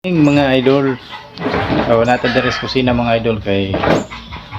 Mga idol. So, natin diri sa kusina, mga idol, kay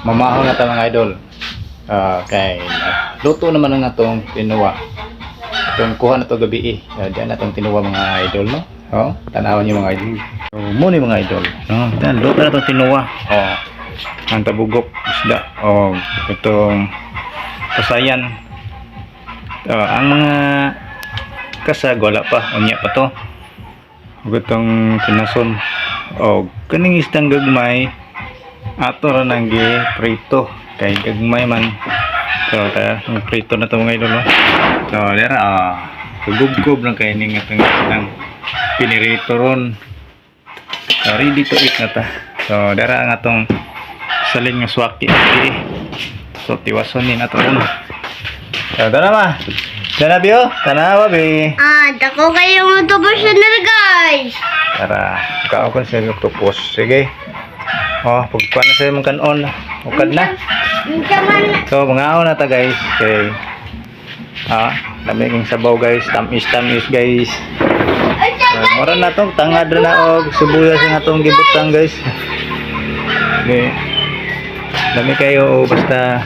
mamaho na ta, mga idol. Kay luto naman ang atong tinuwa. Itong kuha na to gabi eh. Diyan na itong tinuwa, mga idol, no? Oh, tanawon niyo, mga idol. So, muna mga idol, no? Dan luto na itong tinuwa. Oh. Ang tabugok isda. Oh, itong pasayan. Oh, ang mga kasag wala pa, unya pa to. Ug itong kinason. O kaning isdang gagmay ato ra nang gi prito kay gagmay man. So ta ang prito na to, mga idol, no? So dira kagubgob lang kay ning atong isdang pinirito ron. So, ready to eat na ta. So dira ang atong salin nga swaki. Okay. So tiwason ni nato ron. So dara ma. Dara biyo, tanawa bi. Dako kayong octopus na, guys. Tara, kaon ko sa octopus. Sige. Oh, pagkuha na sa imong kanon. Ukad na. Unsa man? So, mga na ta, guys. Okay. Dami king sabaw, guys. Tamis tamis, guys. Unsa? So, mura na to, tangad na og sibuyas ang atong gibutang, guys. Okay. Dami kayo basta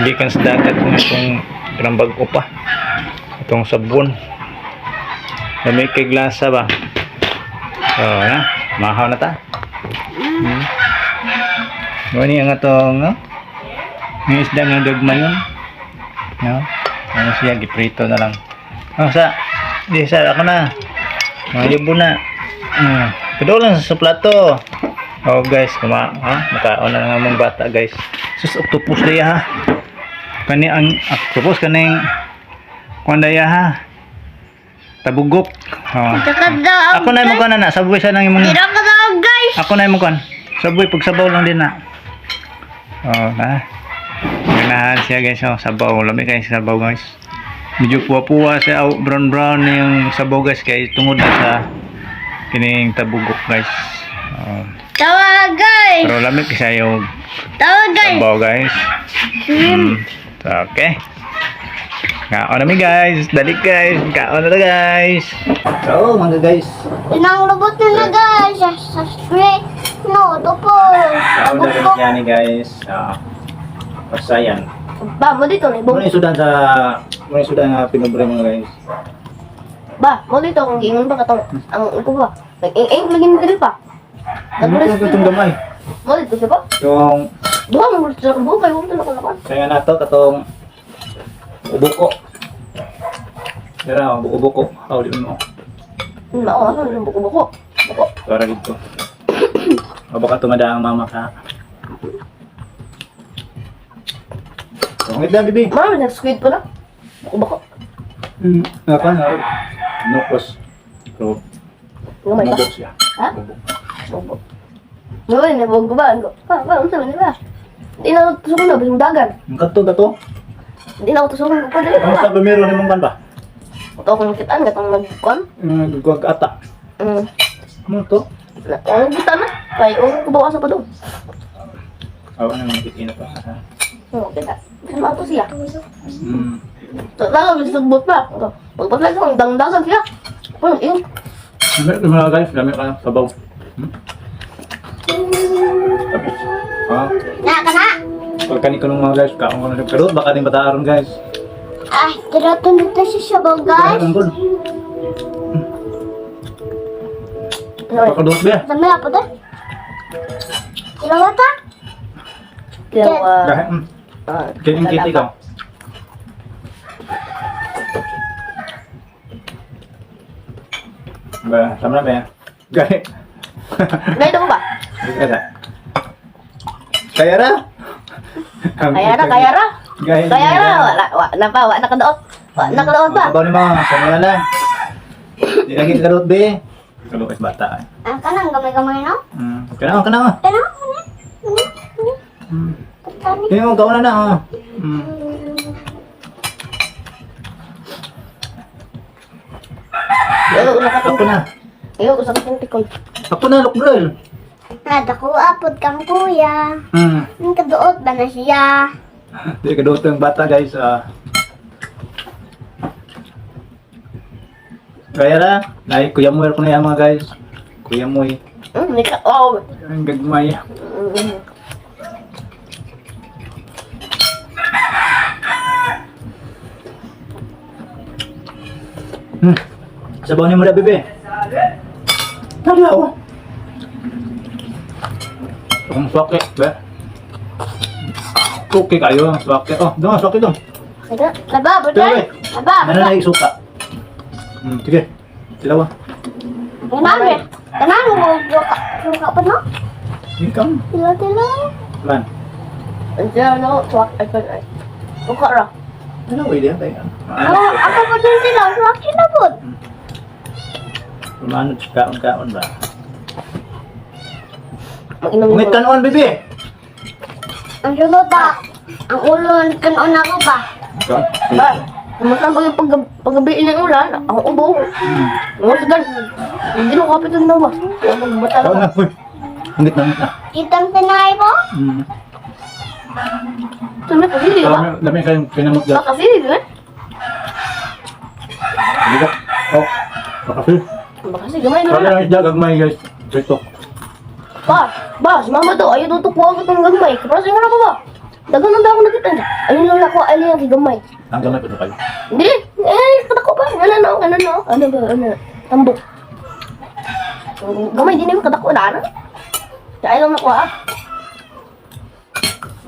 gikan sa dagat ng itong kanang bag-o pa. Itong sabon. Dami kay glasa ba. So, na. Mahaw na ta. Mo ni ang atong, no? Yung isda nga gagmay yun. No? Ano siya, giprito na lang. Oh, sa, di sa, ako na. Mga yubo na. Pero lang sa plato. Oh guys, kuma, ha? Makaon na nga mong bata, guys. Sus, octopus daya ha. Kani ang octopus kaning kuan daya ha. Tabugok. Oh. Dako Ako na imong kuan na, saboy sa nang imong. Dira ka daw, guys. Ako na imong kuan. Saboy pagsabaw lang din na. Oh, na. Ganahan siya, guys, oh, sabaw. Lami kay sabaw, guys. Medyo puwa-puwa siya, oh, brown brown na yung sabaw, guys, kay tungod na sa kining tabugok, guys. Oh. Tawa, guys. Pero lami kasi yung Tawa, guys. sabaw, guys. Okay. Kaon na mi, guys. Dali, guys. Kaon na ta, guys. So, mga guys. Inang lubot na na, guys. Sa spray. No, octopus. Kaon na rin yan, guys. Pasayan. Ba, mo dito na Muna yung sudan sa muna yung sudan nga pinubre, mga guys. Ba, mo dito kung giingon ba katong ang ko ba. Nag-ing lagi ni diri pa. Ano Nag-rest yung itong gamay? Mo dito siya ba? Yung Duha mo dito sa buo kay mo na ko. kaya na to katong ubuko. Dara, oh, buko-buko. Oh, di mo. Mao asa nang buko-buko. Buko. Para dito. O baka tumada ang mama ka. Pangit na, bibi. Mama nag-squid pa na. Buko-buko. Ako na. Nukos. So, Gamay pa. mubok siya. Ha? Mubok. Buko. Gamay na buko ba? Pa, ba unsa man ba? Di na tusok na bisang dagan. Ang kato, kato. Di na tusok ko dili Ang pa. sabi meron nimong kan ba? Ito akong nakitaan katong nagkuan. Nagkuwag ata. Ano to? Ang kita na. Kay ko bawa sa pa do. Awa na mga kitina pa. Oo, kita. Sama to siya. So, lalo sugbot pa. Pagpatlay ko, ang dangdagan siya. Ano, yun? Dami mga guys, dami ka ng sabaw. Tapos, ah, Na ka na. pagkani ko ng mga guys, kaon ko na siya. Pero baka din bataaron, guys. Dira to na siya sabaw, guys. Ang good. Ano, Baka doon ba? Dami na po to. Dira ta. Kaya, Dahil, kaya yung kiti ko. Ba, sama na ba yan? Gaya. Ganito ko ba? Kaya. Kaya ra? Kaya ra, kaya ra. Gaya. Kaya ra, wala, wala na pa, wala na kadaot. Wala na kadaot pa. Sabaw ni mga, sama na lang. Di lagi kaduot be. Kaduot bata. Eh. Kanang gamay-gamay no. Kana kana. Kana. Kana. Kana. Kaya mo kauna na oh. Ayaw ko sa Ako na. Ayaw ko sa katintikon. Ako na, look girl. Na dako apod kang kuya. Ang kaduot ba na siya? Di kaduot ang bata, guys. Ah. Kaya ra, ay kuya mo ko na yan, mga guys. Kuya Moy. Nika, oh. Ang gagmay. Sabaw ni mo na, bebe. Nari ako. Ang swake, be. Okay kayo, ang swake. Oh, doon, swake doon. Sige. Laba, Bebe. buday. Laba, Ano buday. na isuka? Sige. Silawa. Tanan, tanan mo suka, suka pa no? Ikaw. Tila tila. Lan. Ang sila na ako, swak, ay, ay, ay. Suka ra. Ano ba idea tayo? Ako, ako pa din sila, suka na po. Umano, kaon-kaon ba? Mag-inom Ungit kanon, bebe. Ang sunod ba? Ang ulo kanon ako ba? Kaon. Ba, kumusta ba yung paggabi ng ulan? Ang ubo. Mga sigal. Hindi na kapit ang nawa. Magbata Kaon na. na, uy. Ungit na, ungit na. Kitang tinay mo? Sabi ko, hindi ba? Dami, dami kayong pinamot dyan. Baka sili, eh? Bigat. Oh, baka sili. Baka sili, gamay na Wala lang. lang isda, gagmay guys. Dito. Ba, ba, si mama daw, ayaw daw tukuha ko itong gamay. Kapag sa pa ba? Dagan lang daw ako nakita niya. Ayun lang ako, ayun lang kay gamay. Ang gamay pa ito kayo. Hindi, eh, kadako pa. Ano no, ano no, ano ba, ano, tambok. Gamay, di naman kadako na, ano? Kaya lang nakuha. Ah.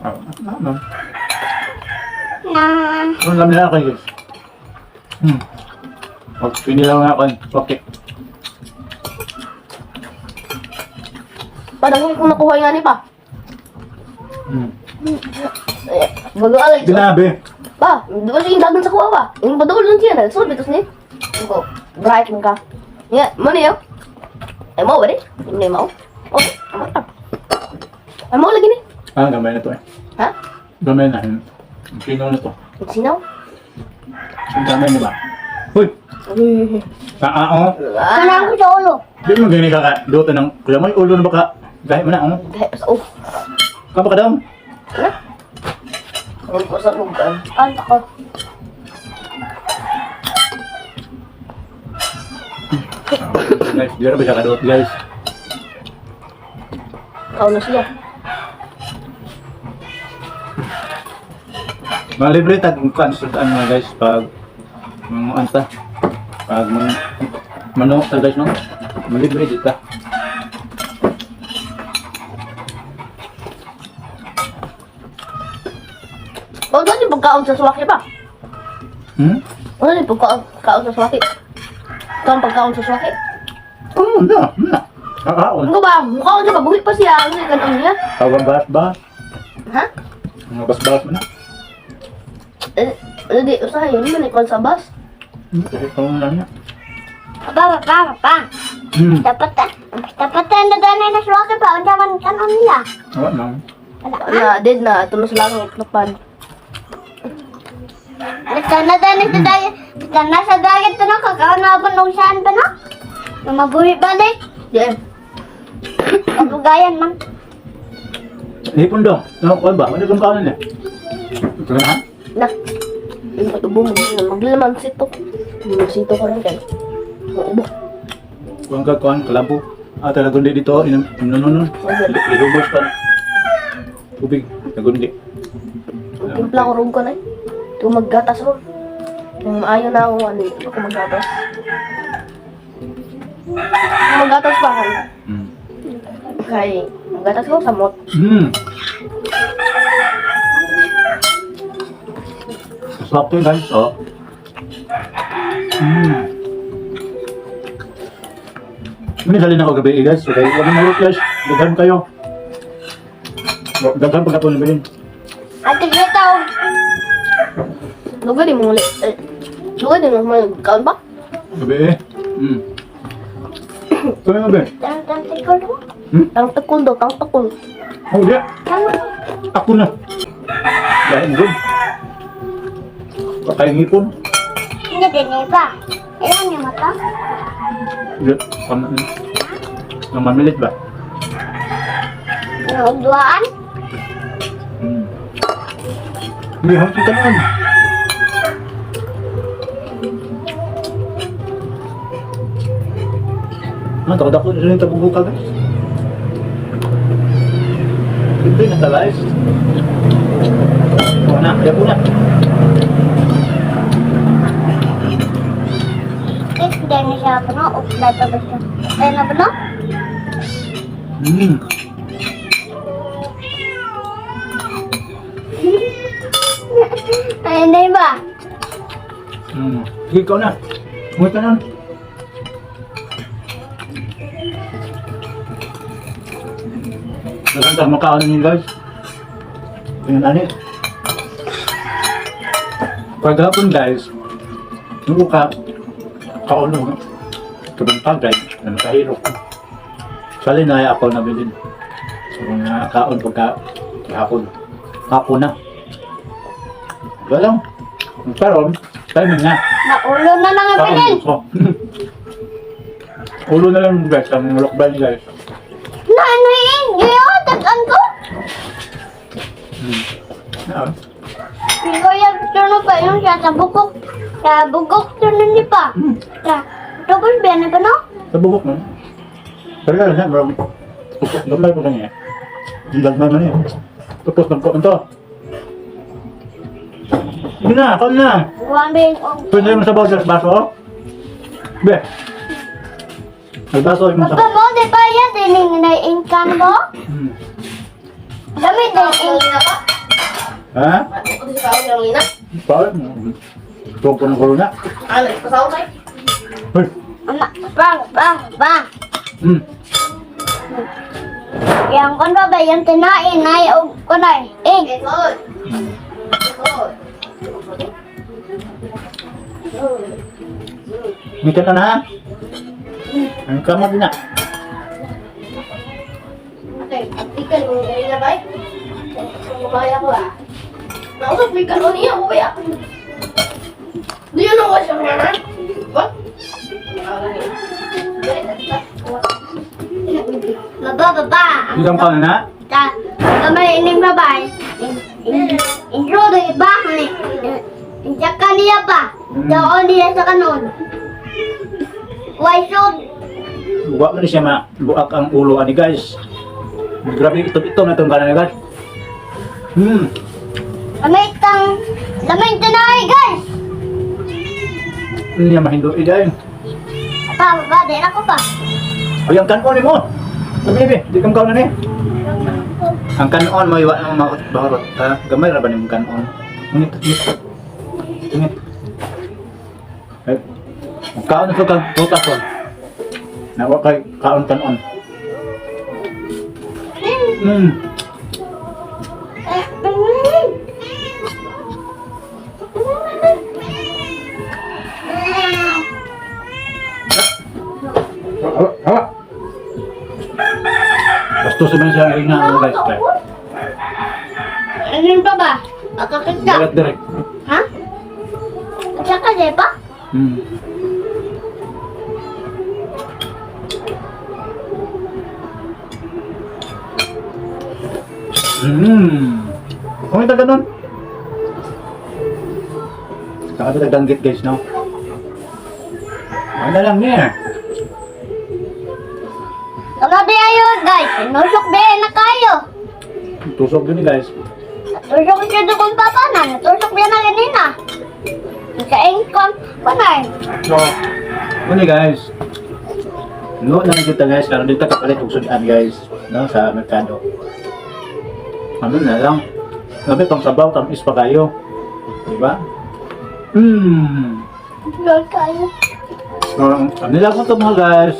Ah, ano? Na. Ang dami na ako guys. Pag pinilaw na ako, okay. Parang kung nakuha nga ni pa. Eh, bago alay. Grabe. Pa, di ba siya yung dagan sa kuha pa? Yung padol lang siya, nagsulbit tapos ni. Ako, bright man ka. Yeah, mo niyo. Ay mo, wala. Hindi mo. Okay, amo ta. Ay mo lagi ni. Ah, gamay na to eh. Ha? Gamay na. Ang Sino na to? Sinaw? Ang gamay na ba? Uy! Kaa, oh. Tanan ko sa ulo. Di mo gani ka ka. Duto ng kuya mo, ulo na baka. Gahit mo na, oh. Dahil sa oh. Kapa ka daw. Ano? Ang ko sa lugan. Ano ko? Guys, di na ba siya kaduot guys? Ikaw na siya. Mga libre tag kuan sultan mga guys pag mga anta pag mga manok ta guys no. Malibre dito. Huwag doon yung pagkaon sa suwaki pa. Hmm? Ano yung pagkaon kaon sa suwaki? Ikaw ang pagkaon sa suwaki. Oh, na, na. Kakaon. Ano ba? Mukhaon siya, mabuhi pa siya. Ano yung ganun niya? Tawag bas-bas. Ha? Mga bas-bas mo na. Eh, ano di, usahay, yun man, ikaw sa bus. Kasi kaon lang niya. Papa, papa, papa. Dapat dapat na danay na suka pa. Unsa man kanon nila? Wala lang. Wala. Na, dead na, tulos lang ang itlopad. Basta na danay sa dagat. Basta nasa dagat to no kakaon na ba nung saan pa no? Na mabuhi balik. Di, Kabugayan man. Hipon daw. Ano kuan ba? Ano kang kaon nila? Ito na ha? na. Yung ubo mo, maglaman sito. Magsito ko rin kayo. Ang ubo. Kuan ka kuan kalabo. Ah, talaga gundi dito. Inom inom Ilubos pa. Tubig. Nagundi. Timpla ko rin ko na eh. Ito maggatas ron. Kung maayo na ako, ano, ito ako maggatas. Kung maggatas pa ako. Kay, maggatas ko sa mot. Sarap yun guys, oh. Hindi dali na ako gabi eh, guys. Okay, wag mo guys. Daghan kayo. Daghan pag ato ni Ate kita Lugar di mo ulit. Eh, lugar di mo magkaon ba? Gabi eh. Kami mo be. Tang tang tikol ko. Tang tukol daw, tang tukol. Oh, di. Tang Ako na. Dahil good. Baka yung ngipon. hindi din pa. Ilan yung mata? Di. Kami. Nang mamilit ba? Duaan? Hindi, hanggang ka naman. Ano, dako-dako na rin tabugo ka, guys. Libre na ta, guys. Kuha na, kaya po na. Eh, hindi na siya pa no. Upload pa ba siya? Ay na ba no? Ay na ba? Sige, ikaw na. Ngunit ka na. Dagan makaon ninyo, guys. Tingnan ani. Pagkahapon, guys, nung ka, kauno, kabang pagay, na makahiro ko. Sali na ako nabilin. So, nga kaon pagka hapon. Hapon na. Wala lang. Pero, timing na. Naulo na lang ang Kaon bilin. ko. Ulo na lang, guys, ang lokban, guys. Na ano yun? Ngayon, tagaan ko. Ah, Kuya, tuno pa yung siya sa bukok. Sa bukok, tuno ni pa. Sa, tapos ba na ba no? Sa bukok man. Pero lalo na, marang gamay ko kanya. Gamay man yun. Tapos nagkaon to. Sige na, kaon na. One bin og. Pwede mo sa sa baso? Be. Nagbaso yung Basta sabaw. mo, di ba yan? Dining na inkan mo? Dami din in. Lina pa. Ha? Ano sa kaon ng lina? Paul? Tuwag ko ng corona. Ano, pasaw tayo. Hoy. Ama, bang, bang, bang. Yang kon ba ba yung tinain ay og kunay. Ing. Okay, good. Good. May ka na ha? Ang kamot na. Okay, ikan mo yung lina ba? Kumaya ko ah. Nausap may karon niya, ko ba? Do you know what's your name? What? Baba, baba. Hindi ka na? Ta, kamay ining babae. In, intro do iba ni. Injaka niya pa. Daon niya sa kanon. Why so Buwak man siya ma. Buak ang ulo ani, guys. Grabe ito na itong kanan, guys. Lamay tang lamay tinay, guys. Hindi niya mahindo iday. Pa, baba, di na ko pa. Ay, ang kanon mo. Sabi ni, di kang kanon ni. Ang kanon mo iwa ng mga barot ha. Gamay ra ba nimong kanon? Ngit, ngit. Ngit. Eh, ang kaon ko kang tuta ko. Nawa kay kaon kanon. Hawa, hawa. Basto sa man siya ang ina, guys. Kay. Ano pa ba? Akakita. Direct direct. Ha? At saka di ba? Kung ito ganun. Saka ito danggit, guys, no? Ano lang niya? Tama di ayo, guys. Sinusok di na kayo. Tusok din, guys. Tusok siya doon papa na. Natusok niya na ganina. Sa income, kunay. So, muna, guys. No, na lang kita, guys. Karon dito kapalit og sudan, guys, no, sa merkado. Ano na lang. Grabe pang sabaw, tamis pa kayo. Di ba? Lord kayo. So, nila ko to, mga guys.